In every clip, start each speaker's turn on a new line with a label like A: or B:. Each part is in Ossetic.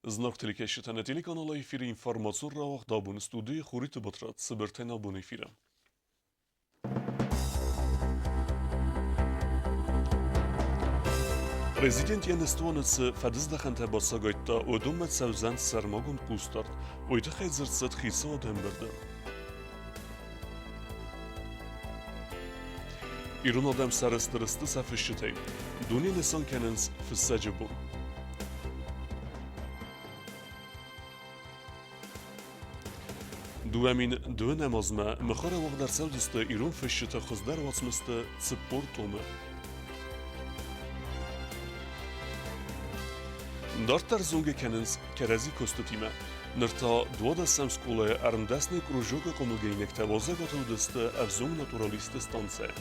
A: Знаг телекӕсджытӕ нӕ телеканалы эфиры информацион рауагъд абоны студийы Хуриты Батрадз цыбыртӕй нӕ абоны эфиры. Президент йӕ ныстуаны цы фӕдыздӕхӕнтӕ бацагайдта, уыдонмӕ цӕудзӕн сӕрмагонд хъусдард. Уый тыххӕй дзырд цыд хицауады ӕмбырды. Ирон адӕм сӕрыстыр сты сӕ фысджытӕй. Дуне нысан кӕнынц фыссӕджы бон. 2002 азмӕ мыхуыры уагъд ӕрцӕудзысты ирон фысджыты хуыздӕр уацмысты 40 томы. Дарддӕр зонгӕ кӕнынц кӕрӕдзи куыстытимӕ. Ныр та дуадӕсӕм скъолайы ӕрмдӕсны кружокы хъомылгӕнинӕгтӕ уазӕгуаты уыдысты ӕвзонг натуралистты станцӕйы.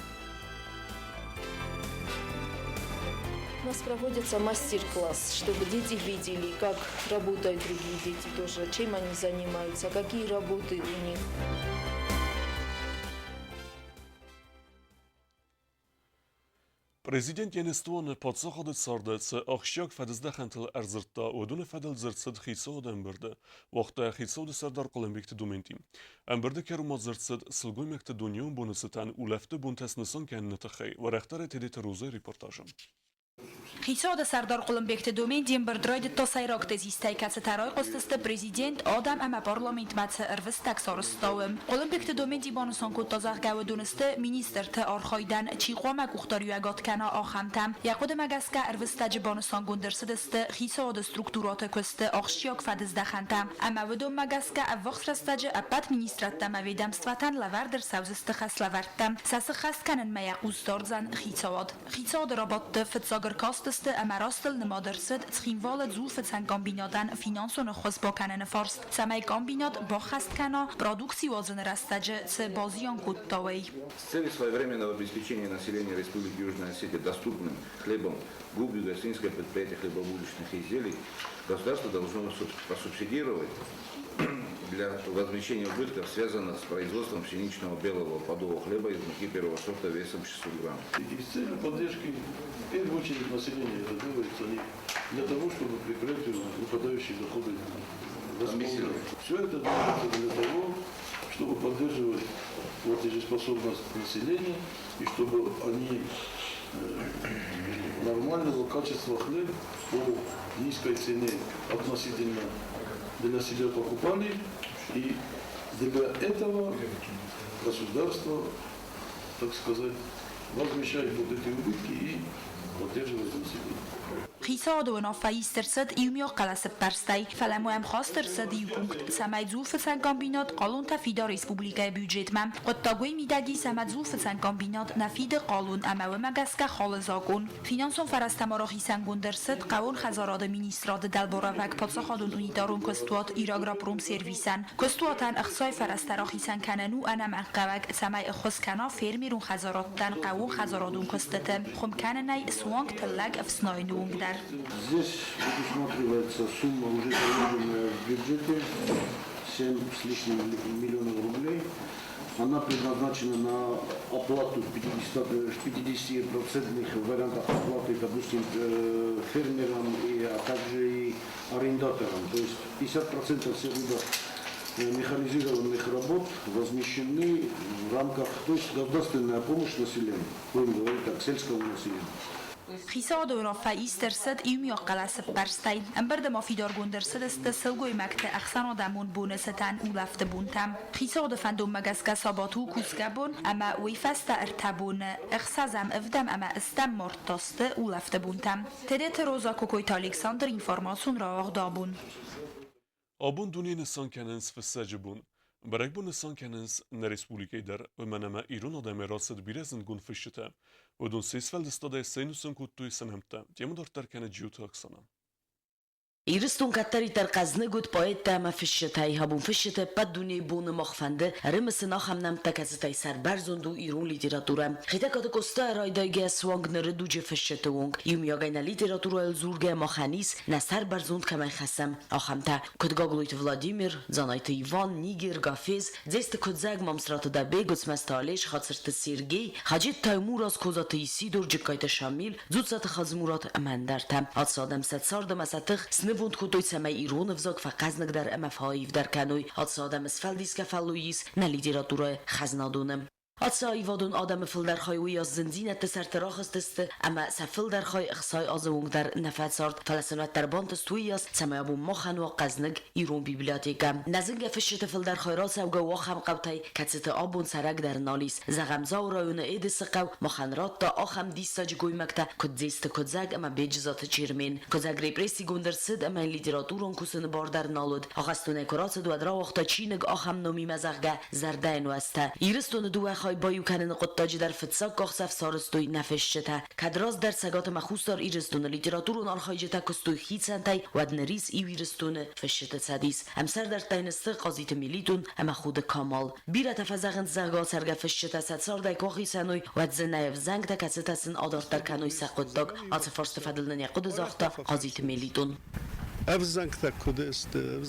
B: У нас проводится мастер-класс, чтобы дети видели, как работают другие дети тоже, чем они занимаются, какие работы у них.
A: Президент йӕ ныстуаны паддзахады царды цы ахсджиаг фӕдыздӕхӕнтыл ӕрдзырдта, уыдоны фӕдыл дзырд цыд хицауады ӕмбырды, уагъта хицауады сӕрдар Хъуылымбегты Доменти. Ӕмбырды кӕронмӕ дзырд цыд сылгоймӕгты дунеон боны цытӕн улӕфты бонтӕ снысан кӕныны тыххӕй, уӕрӕхдӕр Тедеты Розайы репортажы.
C: Хицауады сӕрдар Хъуылымбегты Доменти ӕмбырд райдыдта сӕйраг тезистӕй, кӕцытӕ райхъуыстысты президент, адӕм ӕмӕ парламентмӕ цы ӕрвыстӕг сарӕзта, уым. Хъуылымбегты Доменти банысан кодта, зӕгъгӕ, уыдон сты министрты архайдӕн, чи хъуамӕ къухдариуӕгад кӕна, ахӕмтӕ. Йӕ хъуыдымӕ гӕсгӕ, ӕрвыстӕджы банысангонд ӕрцыдысты хицауады структурӕты куысты ахсджиаг фӕдыздӕхӕнтӕ, ӕмӕ уыдонмӕ гӕсгӕ ӕввахс рӕстӕджы ӕппӕт министрадтӕ ӕмӕ ведомствӕтӕн лӕвӕрд ӕрцӕудзысты хӕслӕвӕрдтӕ, сӕ сыххӕст кӕнынмӕ йӕ хъус дардзӕн хицауад. Хицауады рабадты фыццаг ӕркастысты ӕмӕ растыл нымад ӕрцыд Цхинвалы дзулфыцӕн комбинатӕн финансон ӕххуыс бакӕныны фарст, цӕмӕй комбинат баххӕст кӕна, продукци уадзыны рӕстӕджы цы базиан кодта, уый.
D: С целью своевременного обеспечения населения Республики Южная Осетия доступным хлебом ГУП «Юго-Осетинское предприятие хлебобулочных изделий» государство должно просубсидировать для возмещения убытков, связанных с производством пшеничного белого подового хлеба из муки первого сорта весом 600 грамм.
E: И с целью поддержки, в первую очередь, населения это делается не для того, чтобы прикрыть выпадающие доходы. Все это делается для того, чтобы поддерживать платежеспособность населения и чтобы они нормального качества хлеб по низкой цене относительно для себя покупали. И для этого государство, так сказать, возмещает вот эти убытки и поддерживает население.
C: Хицауады уынаффӕ ист ӕрцыд иумиаг хъӕлӕсӕппӕрстӕй, фӕлӕ ма йӕм хаст ӕрцыд иу пункт, цӕмӕй дзулфыцӕн комбинат хъалонтӕ фида республикӕйы бюджетмӕ. Хъуыддаг уый мидӕг ис, ӕмӕ дзулфыцӕн комбинат нӕ фиды хъалон ӕмӕ уымӕ гӕсгӕ халы закъон. Финансон фӕрӕзтӕ ма рахицӕнгонд ӕрцыд хъӕууон хӕдзарады министрады дӕлбарӕвӕг паддзахадон унитарон куыстуат Ирагропромсервисӕн. Куыстуатӕн ӕхцайы фӕрӕзтӕ рахицӕн кӕнын у ӕнӕмӕнгхъӕуӕг, цӕмӕй ӕххуыс кӕна фермерон хӕдзарадтӕн хъӕууон хӕдзарадон куыстыты, хуым кӕнынӕй суанг тыллӕг ӕфснайыны онг дӕр.
E: Здесь предусматривается сумма, уже заложенная в бюджете, 7 с лишним миллионов рублей. Она предназначена на оплату 50-процентных вариантах оплаты, допустим, фермерам, и, а также и арендаторам. То есть 50% всех видов механизированных работ возмещены в рамках, то есть государственная помощь населению, будем говорить так, сельскому населению.
C: Хицауады уынаффӕ ист ӕрцыд иумиаг хъӕлӕсӕппӕрстӕй. Ӕмбырды ма фидаргонд ӕрцыдысты сылгоймӕгты ӕхсӕнадӕмон боны цытӕн улӕфты бонтӕ. Хицауады фӕндонмӕ гӕсгӕ сабат у кусгӕ бон ӕмӕ уый фӕстӕ ӕртӕ боны, ӕхсӕзӕм, ӕвдӕм ӕмӕ ӕстӕм март та сты улӕфты бонтӕ. Тедеты Роза, Кокойты Александр, информацион рауагъд абон.
A: Абон дуне нысан кӕнынц фыссӕджы бон. Бӕрӕгбон нысан кӕнынц нӕ республикӕйы дӕр, уымӕн ӕмӕ ирон адӕмӕй рацыд бирӕ зындгонд фысджытӕ. Уыдон се сфӕлдыстадӕй сӕ ӕнусон кодтой сӕ нӕмттӕ. Темӕ дарддӕр кӕны Джиоты Оксана.
F: Ирыстон кӕддӕриддӕр хъӕзныг уыд поэттӕ ӕмӕ фысджытӕй. Абон фысджыты ӕппӕт дунейы боны мах фӕнды ӕрымысын ахӕм нӕмттӕ, кӕцытӕй сӕрбӕрзонд у ирон литературӕ. Хетӕгкаты Къостайы райдайгӕ суанг ныры дуджы фысджыты онг иумиагӕй нӕ литературӕйыл дзургӕ махӕн ис, нӕ сӕрбӕрзонд кӕмӕй хӕссӕм, ахӕмтӕ, куыд Гаглойты Владимир, Дзанайты Иван, Нигер, Гафез, Дзесты Куыдзӕг, Мамсыраты Дӕбе, Гуыцмӕзты Алеш, Хацырты Сергей, Хаджет Таймураз, Козаты Исидор, Джыккайты Шамил, Дзуццаты Хадзымурат ӕмӕ ӕндӕртӕ. Ацы адӕм сӕ цард ӕмӕ сӕ тых снывонд. Снывонд кодтой, цӕмӕй ирон ӕвзаг фӕхъӕзныгдӕр ӕмӕ фӕаивдӕр кӕной, ацы адӕмы сфӕлдисгӕ фӕллой ис нӕ литературӕйы хӕзнадоны. Ацы аивадон адӕмы фылдӕр хай уыйас зындзинӕдты сӕрты рахызтысты ӕмӕ сӕ фылдӕр хай 60 азы онг дӕр нӕ фӕцард, фӕлӕ сын уӕддӕр бантыст уыйас, цӕмӕй абон махӕн уа хъӕзныг ирон библиотекӕ. Нӕ зынгӕ фысджыты фылдӕр хай рацӕугӕ у ахӕм хъӕутӕй, кӕцыты абон цӕрӕг дӕр нал ис. Зӕгъӕм, Дзауы районы Эдесы хъӕу махӕн радта ахӕм диссаджы гоймӕгтӕ, куыд Дзесты Куыдзӕг ӕмӕ Беджызаты Чермен. Куыдзӕг репрессигонд ӕрцыд ӕмӕ йын литературон кусыны бар дӕр нал уыд. Ахӕстонӕй куы рацыд, уӕд рауагъта чиныг ахӕм номимӕ, зӕгъгӕ, зӕрдӕйы нуӕзтӕ. Ирыстоны дыууӕ хай баиу кӕныны хъуыддаджы дӕр фыццаг къахдзӕф сарӕзтой нӕ фысджытӕ. Кӕд раздӕр Цӕгат ӕмӕ Хуссар Ирыстоны литературон архайджытӕ куыстой хицӕнтӕй, уӕд ныр ис иу Ирыстоны фысджыты цӕдис. Ӕмсӕрдӕрттӕ йын сты Хъазиты Мелитон ӕмӕ Ходы Камал. Бирӕтӕ фӕзӕгъынц, зӕгъгӕ, ацӕргӕ фысджытӕ сӕ цардӕй куы ахицӕн уой, уӕд дзы нӕ ӕвзӕнгтӕ, кӕцытӕ сын адарддӕр кӕной сӕ хъуыддаг. Ацы фарсты фӕдыл нын йӕ хъуыды загъта Хъазиты Мелитон.
G: Ӕвзӕнгтӕ куыд сты,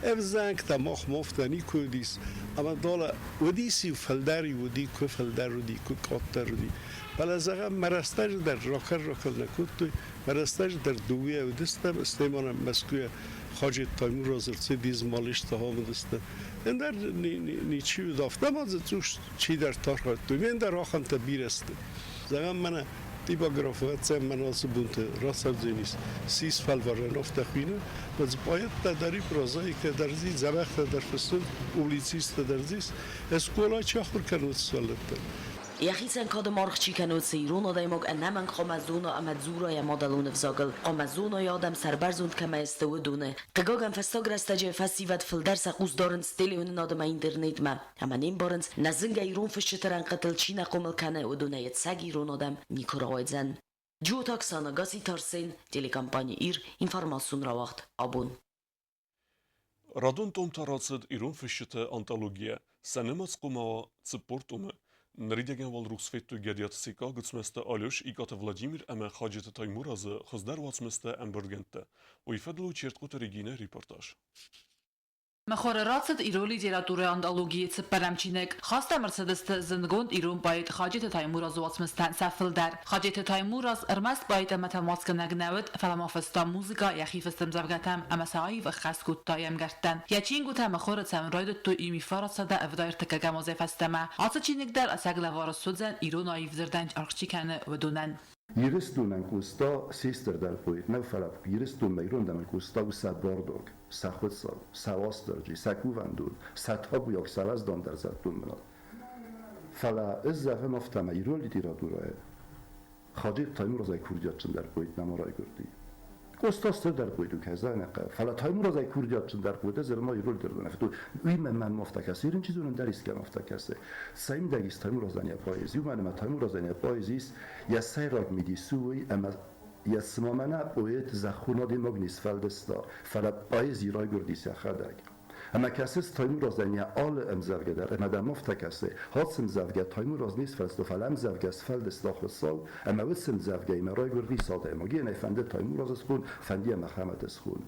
G: ӕвзӕнгтӕ мах-мофтӕ никуы уыдис. Ӕмӕ дӕлӕ уыдис-иу фылдӕр-иу уыди, куы фылдӕр уыди, куы къаддӕр уыди. Фӕлӕ, зӕгъӕм, мӕ рӕстӕджы дӕр ракӕр-ракӕр нӕ кодтой, мӕ рӕстӕджы дӕр дыууӕ уыдыстӕм, стӕй ма нӕм Мӕскуыйӕ Хаджи Таймураз ӕрцыдис, Малисты хамыдысты. Ӕндӕр ничи уыд, афтӕ ма дзы цъус чидӕртӕ архайдтой. Ме ндӕр ахӕмтӕ бирӕ сты. Зӕгъӕм, мӕнӕ типографы ӕцӕг мӕн ацы бонты рацӕудзӕнис сис фӕлварӕн афтӕ хуины, уӕд дзы поэттӕ дӕр и, прозаиктӕ дӕр дзы, дзӕбӕхтӕ дӕр фыссынц, публицисттӕ дӕр дзы ис. Скъола чи ахуыр кӕны, уыцы сывӕллӕттӕн.
F: Йӕхицӕн кады маргъ чи кӕны, уыцы ирон адӕймаг ӕнӕмӕнг хъуамӕ зона ӕмӕ дзура йӕ мадӕлон ӕвзагыл, хъуамӕ зона йӕ адӕм сӕрбӕрзонд кӕмӕй сты, уыдоны. Хъыгагӕн, фӕстаг рӕстӕджы фӕсивӕд фылдӕр сӕ хъус дарынц телеуынынад ӕмӕ интернетмӕ. Ӕмӕ не мбарынц, нӕ зынгӕ ирон фысджыты рӕнхъытыл чи нӕ хъомыл кӕны, уыдонӕй ӕцӕг ирон адӕм никуы рауайдзӕн. Джиоты Оксана, Гасситы Арсен, телекомпани «Ир», информацион рауагъд «Абон».
A: Радон том та рацыд ирон фысджыты антологийӕ. Сӕ нымӕц хъуамӕ уа 40 томы. Ныридӕгӕн уал рухс федтой Гӕдиаты Секъа, Гуыцмӕзты Алеш, Икъаты Владимир ӕмӕ Хаджеты Таймуразы хуыздӕр уацмыстӕ ӕмбырдгӕндтӕ. Уый фӕдыл у Чертхъоты Регинӕ репортаж.
H: Мыхуыры рацыд ирон литературӕйы антологийы цыппӕрӕм чиныг. Хаст ӕм ӕрцыдысты зындгонд ирон поэт Хаджеты Таймуразы уацмыстӕ сӕ фылдӕр. Хаджеты Таймураз ӕрмӕст поэт ӕмӕ тӕлмацгӕнӕг нӕ уыд, фӕлӕ ма фыста музыкӕ йӕхи фыст ӕмдзӕвгӕтӕм ӕмӕ сӕ аив ӕххӕст кодта йе мгӕрттӕн. Йӕ чингуытӕ мыхуыры цӕуын райдыдтой 1973 азӕй фӕстӕмӕ. Ацы чиныг дӕр ӕцӕг лӕвар ссудзӕн ирон аив дзырдӕн аргъ чи кӕны, уыдонӕн.
I: Ирыстонӕн Къоста се стырдӕр поэт нӕу, фӕлӕ Ирыстонмӕ ирон адӕмӕн Къоста у сӕ бардуаг, сӕ Хуыцау, сӕ Уастырджи, сӕ кувӕндон, сӕ табуйаг, сӕ уӕздандӕр зӕддон бынат. Фӕлӕ ӕз зӕгъын афтӕ, ӕмӕ ирон литературӕйы Хаджи Таймуразӕй курдиатджындӕр поэт нӕма райгуырди. Къоста стырдӕр поэт у, кӕй зӕгъын ӕй хъӕуы, фӕлӕ Таймуразӕй курдиатджындӕр поэт ӕз ӕрмӕ ирон литературӕ федтон. Уый мӕнмӕ афтӕ кӕсы, ирон чи зоны, ӕндӕр искӕмӕ афтӕ кӕсы. Цӕй ис Таймуразӕн йӕ поэзи, уымӕн ӕмӕ Таймуразӕн йӕ поэзи ис йӕ сӕйраг мидис у уый, ӕмӕ йӕ цыма мӕнӕ поэт зӕххон адӕймаг не сфӕлдыста, фӕлӕ поэзи райгуырдис йӕхӕдӕг. Ӕмӕ кӕсыс Таймуразӕн йӕ алы ӕмдзӕвгӕ дӕр, ӕмӕ дӕм афтӕ кӕсы, ацы ӕмдзӕвгӕ Таймураз не сфӕлдыста, фӕлӕ ӕмдзӕвгӕ сфӕлдыста Хуыцау, ӕмӕ уыцы ӕмдзӕвгӕимӕ райгуырдис адӕймаг. Йе нӕ фӕнды Таймуразы схон, фӕнды йӕ Мӕхӕмӕты схон.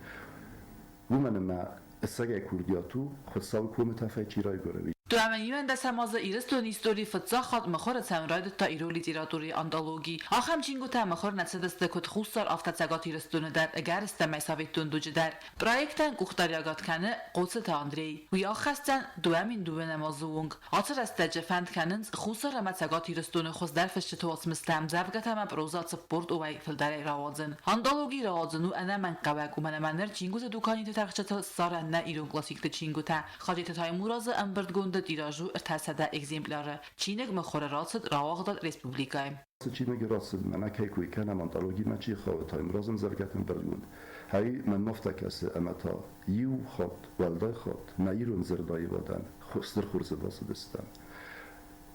I: Уымӕн ӕмӕ ӕцӕгӕй курдиат у, Хуыцауы комы тӕфӕй чи райгуыры, уый.
H: 1991 азы Ирыстоны историйы фыццаг хатт мыхуыры цӕуын райдыдта ирон литературӕйы антологи. Ахӕм чингуытӕ мыхуыр нӕ цыдысты куыд Хуссар, афтӕ Цӕгат Ирыстоны дӕр, ӕгӕрыстӕмӕй советон дуджы дӕр. Проектӕн къухдариуӕгад кӕны Хъоцыты Андрей. Уый аххӕсдзӕн 2002 азы онг. Ацы рӕстӕджы фӕнд кӕнынц Хуссар ӕмӕ Цӕгат Ирыстоны хуыздӕр фысджыты уацмыстӕ, ӕмдзӕвгӕтӕ ӕмӕ проза 40 уӕй фылдӕрӕй рауадзын. Антологи рауадзын у ӕнӕмӕнгхъӕуӕг, уымӕн ӕмӕ ныр чингуыты дуканиты тӕрхджытыл ссарӕн нӕ ирон классикты чингуытӕ. Хаджеты Таймуразы ӕмбырдгонды тираж у 300 экземпляры. Чиныг мыхуыры рацыд рауагъдад республикӕйы.
I: Цы чиныджы рацыд, мӕнӕ кӕй кой кӕнӕм, антологимӕ чи хауы, Таймуразы ӕмдзӕвгӕты ӕмбырдгонд. Ай мӕнмӕ афтӕ кӕсы, ӕмӕ та иу хатт, уӕлдай хатт, нӕ ирон дзырдаивадӕн стыр хорзы бацыдыстӕм.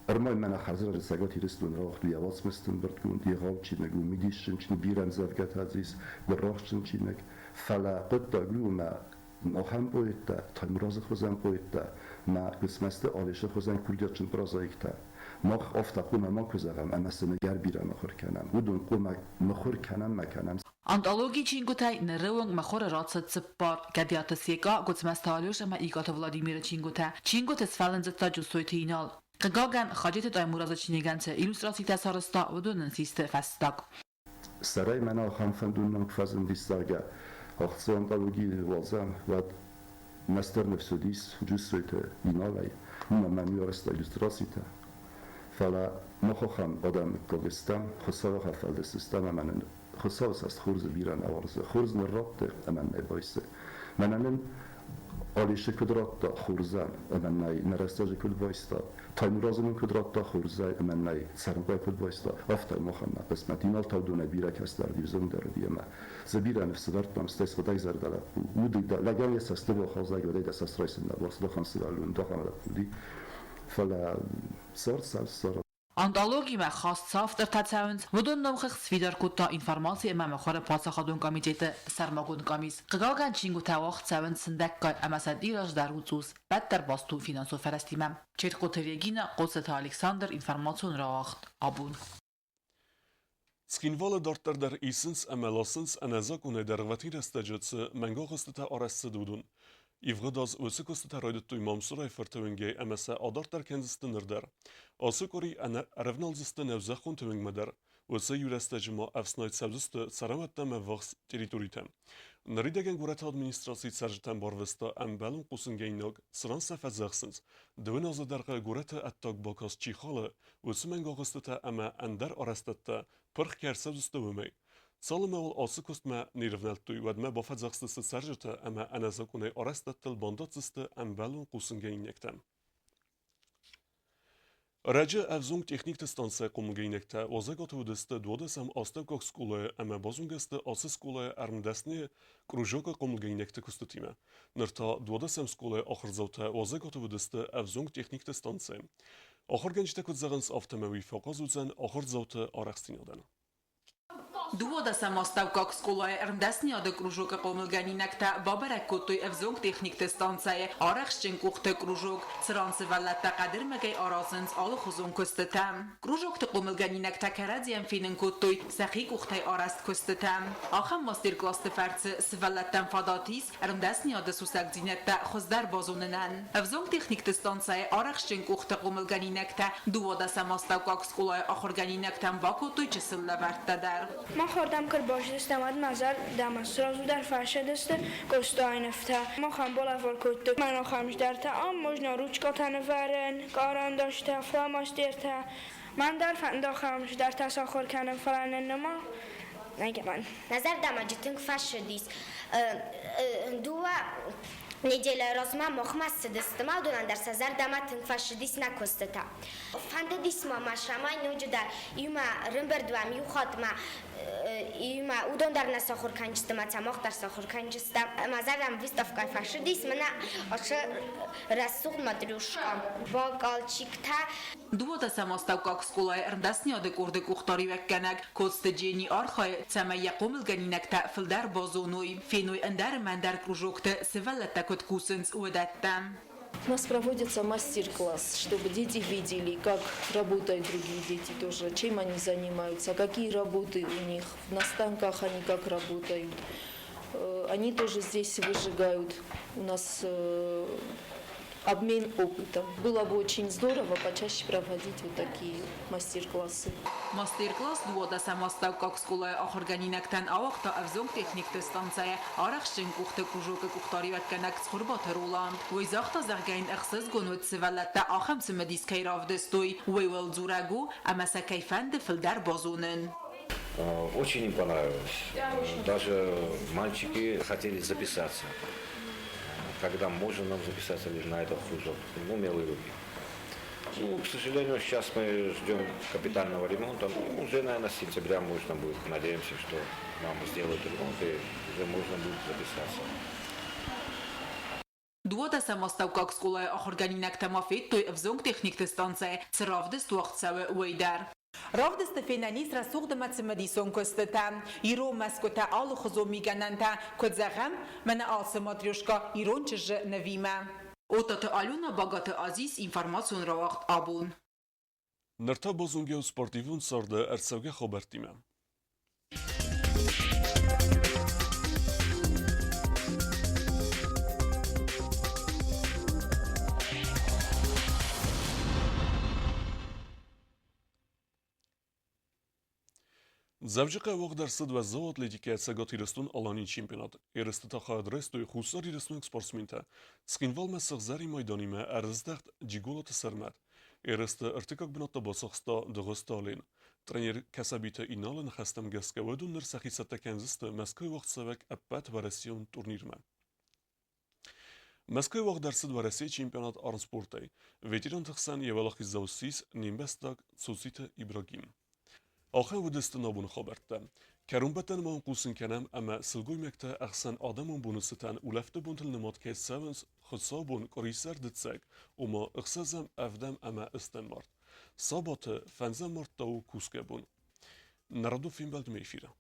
I: Ӕрмӕй мӕнӕ хӕрзрӕджы Цӕгат Ирыстоны рауагътой йӕ уацмысты ӕмбырдгонд, егъау чиныг у, мидисджын чиныг, бирӕ ӕмдзӕвгӕтӕ дзы ис, гуыррахстджын чиныг. Фӕлӕ хъуыддаг у, ӕмӕ ахӕм поэттӕ, Таймуразы хуызӕн поэттӕ, мӕ Гуыцмӕзты Алешы хуызӕн курдиатджын прозаиктӕ мах афтӕ хъуамӕ макуы зӕгъӕм ӕмӕ сын ӕгӕр бирӕ мыхуыр кӕнӕм. Уыдон хъуамӕ мыхуыр кӕнӕм ма кӕнӕм.
H: Антологийы чингуытӕй ныры онг мыхуыры рацыд цыппар: Гӕдиаты Секъа, Гуыцмӕзты Алеш ӕмӕ Икъаты Владимиры чингуытӕ. Чингуыты сфӕлындзыдта Джусойты Инал. Хъыгагӕн, Хаджеты Таймуразы чиныгӕн цы иллюстрацитӕ сарӕзта, уыдон ын систы фӕстаг.
I: Сӕрӕй мӕн ахӕм фӕндон мӕм куы фӕзындис, зӕгъгӕ, Ӕхца антологи уадзӕм, уӕд мастер ныфс уыдис Джуссойты Иналӕй, уымӕн мӕм иу арӕзта иллюстрацитӕ. Фӕлӕ мах ахӕм адӕмыккаг стӕм, Хуыцауы фӕлдыст стӕм ӕмӕ нын Хуыцауы цӕст хорзы бирӕ нӕ уарзы. Хорз нын радты ӕмӕ нӕ байсы. Мӕнӕ нын Алешы куыд радта хорзӕн ӕмӕ нӕй, нӕ рӕстӕджы куыд байста, Таймуразы нын куыд радта хорзӕй ӕмӕ нӕй, цӕрынхъуаг куыд байста, афтӕ махӕн нӕ хъысмӕт. Инал Таудонӕй бирӕ кӕстӕр уыди, взонгдӕр уыди ӕмӕ дзы бирӕ ныфс ӕвӕрдтам, стӕй сыгъдӕгзӕрдӕ лӕппу. Уды лӕгӕн йӕ цӕсты бахаудзӕг, уӕдӕй дӕ цӕст райсын нӕ уарзы, ахӕм сывӕллон, ахӕм лӕппу уыди. Фӕлӕ цард цард цард.
H: Антологимӕ хаст цы автортӕ цӕуынц, уыдон номхыгъд сфидар кодта информаци ӕмӕ мыхуыры паддзахадон комитеты сӕрмагонд къамис. Хъыгагӕн, чингуытӕ уагъд цӕуынц сындӕггай ӕмӕ сӕ тираж дӕр у цъус, уӕддӕр баст у финансон фӕрӕзтимӕ. Четкоты Регина, Хъоцыты Александр, информацион рауагъд абон.
A: Цхинвалы дарддӕр дӕр исынц ӕмӕ ласынц ӕнӕзакъонӕй дӕргъвӕтин рӕстӕджы цы мӕнгагъуыстытӕ арӕзт цыд, уыдон. Ивгъуыд аз уыцы куыстытӕ райдыдтой Мамсырайы фырты уынгӕй ӕмӕ сӕ адарддӕр кӕндзысты ныр дӕр. Ацы къуыри ӕрӕвналдзысты нӕузӕххонты уынгмӕ дӕр. Уыцы иу рӕстӕджы ма ӕфснайд цӕудзысты цӕрӕнуӕттӕм ӕввахс территоритӕм. Ныридӕгӕн горӕты администрацийы цӕрджытӕм барвыста ӕмбӕлон хъусынгӕнинаг, цыран сӕ фӕдзӕхсынц, дыууын азы дӕргъы горӕты ӕддаг бакаст чи халы, уыцы мӕнгагъуыстытӕ ӕмӕ ӕндӕр арӕзтӕдтӕ пырх кӕй ӕрцӕудзысты, уымӕй. Цалынмӕ уал ацы куыстмӕ не рывнӕлдтой, уӕдмӕ бафӕдзӕхсдзысты цӕрджытӕ ӕмӕ ӕнӕзакъонӕй арӕзтӕдтыл бандаддзысты ӕмбӕлон хъусынгӕнинӕгтӕм. Ӕрӕджы ӕвзонг техникты станцӕйы хъомылгӕнинӕгтӕ уазӕгуаты уыдысты дуадӕсӕм астӕуккаг скъолайы ӕмӕ базонгӕ сты ацы скъолайы ӕрмдӕсныйы кружокы хъомылгӕнинӕгты куыстытимӕ. Ныр та дуадӕсӕм скъолайы ахуырдзаутӕ уазӕгуаты уыдысты ӕвзонг техникты станцӕйы. Ахуыргӕнджытӕ куыд зӕгъынц, афтӕмӕй уый фӕахъаз уыдзӕн ахуырдзауты арӕхстдзинадӕн.
H: Дыууадӕсӕм астӕуккаг скъолайы ӕрмдӕсныйады кружокы хъомылгӕнинӕгтӕ бабӕрӕг кодтой ӕвзонг техникты станцӕйы арӕхстджын къухты кружок, цыран сывӕллӕттӕ хъӕдырмӕгӕй аразынц алыхуызон куыстытӕ. Кружокты хъомылгӕнинӕгтӕ кӕрӕдзийӕн фенын кодтой сӕхи къухтӕй арӕзт куыстытӕ. Ахӕм мастер-классты фӕрцы сывӕллӕттӕн фадат ис ӕрмдӕсныйады сусӕгдзинӕдтӕ хуыздӕр базонынӕн. Ӕвзонг техникты станцӕйы арӕхстджын къухты хъомылгӕнинӕгтӕ дыууадӕсӕм астӕуккаг скъолайы ахуыргӕнинӕгтӕн бакодтой чысыл лӕвӕрттӕ дӕр.
J: Мах ардӕм куы ӕрбацыдыстӕм, уӕд мӕ зӕрдӕмӕ сразу дӕр фӕсадысты Къостайы нывтӕ. Махӕн балӕвар кодтой мӕн ахӕм здӕртӕ, ам можно ручкӕтӕ нывӕрын, къарандастӕ, фломастертӕ. Мӕн дӕр фӕнды ахӕм здӕртӕ сахуыр кӕнын, фӕлӕ нын нырма нӕ
K: Нӕ зӕрдӕмӕ тынг фӕцыдис. Дыууӕ неделяйы размӕ махмӕ ссыдысты, ма уыдонӕн дӕр сӕ зӕрдӕмӕ тынг фӕцыдис нӕ куыстытӕ. Фӕндыдис ма мӕ цӕмӕй ноджыдӕр иумӕ рымбырд уӕм иу хатт ма иумӕ уыдон дӕр нӕ сахуыр кӕнджысты мӕ сӕ мах дӕр сахуыр кӕнджыстӕм. Мӕ зӕрдӕм выставкӕ фӕцыдис мӕнӕ ацы рӕсугъд матрюшка, бокалчиктӕ.
H: Дыууадӕсӕм астӕуккаг скъолайы ӕрмдӕсныйады къорды къухдариуӕггӕнӕг Коцты Джени архайы, цӕмӕй йӕ хъомылгӕнинӕгтӕ фылдӕр базоной, феной ӕндӕр ӕмӕ ӕндӕр кружокты сывӕллӕттӕ куыд кусынц, уыдӕттӕ.
B: У нас проводится мастер-класс, чтобы дети видели, как работают другие дети тоже, чем они занимаются, какие работы у них, на станках они как работают. Они тоже здесь выжигают. У нас обмен опытом. Было бы очень здорово почаще проводить вот такие мастер-классы.
H: Мастер-класс дыууадӕсӕм астӕуккаг скъолайы ахуыргӕнинӕгтӕн ауагъта ӕвзонг техникты станцӕйы арӕхстджын къухты кружокы къухдариуӕггӕнӕг Цхуырбаты Роланд. Уый загъта, зӕгъгӕ йын ӕхсызгон уыд сывӕллӕттӕ ахӕм цымыдис кӕй равдыстой. Уый уыл дзурӕг у, ӕмӕ сӕ кӕй фӕнды фылдӕр базонын.
D: Очень им понравилось. Даже мальчики хотели записаться. Когда можно нам записаться на этот кружок? Ну, умелые руки. Ну, к сожалению, сейчас мы ждем капитального ремонта. Ну, уже, наверное, с сентября можно будет. Надеемся, что нам сделают ремонт и уже можно будет записаться.
H: Дыууадӕсӕм астӕуккаг скъолайы ахуыргӕнинӕгтӕ ма федтой ӕвзонг техникты станцӕйы, цы равдыст уагъд цӕуы, уый дӕр. Равдысты фенӕн ис рӕсугъд ӕмӕ цымыдисон куыстытӕ. Ирон мӕсгуытӕ, алыхуызон мигӕнӕнтӕ, куыд зӕгъӕм, мӕнӕ ацы матрешка ирон чызджы нывимӕ. Отаты Алена, Багаты Азиз, информацион рауагъд абон.
A: Ныр та базонгӕ у спортивон царды ӕрцӕугӕ хабӕрттимӕ. Дзӕуджыхъӕуы уагъд ӕрцыд уӕззау атлетикӕйӕ Цӕгат Ирыстон-Аланийы чемпионат. Ерысты та хайад райстой Хуссар Ирыстойнаг спортсментӕ. Цхинвалмӕ сыгъзӕрин майданимӕ ӕрыздӕхт Джиголаты Сӕрмӕт. Ерысты ӕртыккаг бынат та бацахста Дыгъуызты Ален. Тренер Кӕсӕбиты Иналы ныхӕстӕм гӕсгӕ уыдон ныр сӕхи цӕттӕ кӕндзысты Мӕскуыйы уагъдцӕуӕг ӕппӕтуӕрӕсейон турнирмӕ. Мӕскуыйы уагъд ӕрцыд Уӕрӕсейы чемпионат армспортӕй. Ветеранты хсӕн йӕ уӕлахиздзау ссис не мбӕстаг Цоциты Ибрагим. Ахӕм уыдысты нӕ боны хабӕрттӕ. Кӕронбӕттӕны ма уын хъусын кӕнӕм ӕмӕ сылгоймӕгтӕ ӕхсӕн адӕмон боны цытӕн улӕфты бонтыл нымад кӕй цӕуынц хуыцаубон къуырисӕр дыццӕг, ома ӕхсӕзӕм, ӕвдӕм ӕмӕ ӕстӕм март. Сабаты фӕндзӕм март та у кусгӕ бон. Народу фембӕлдмӕ эфиры.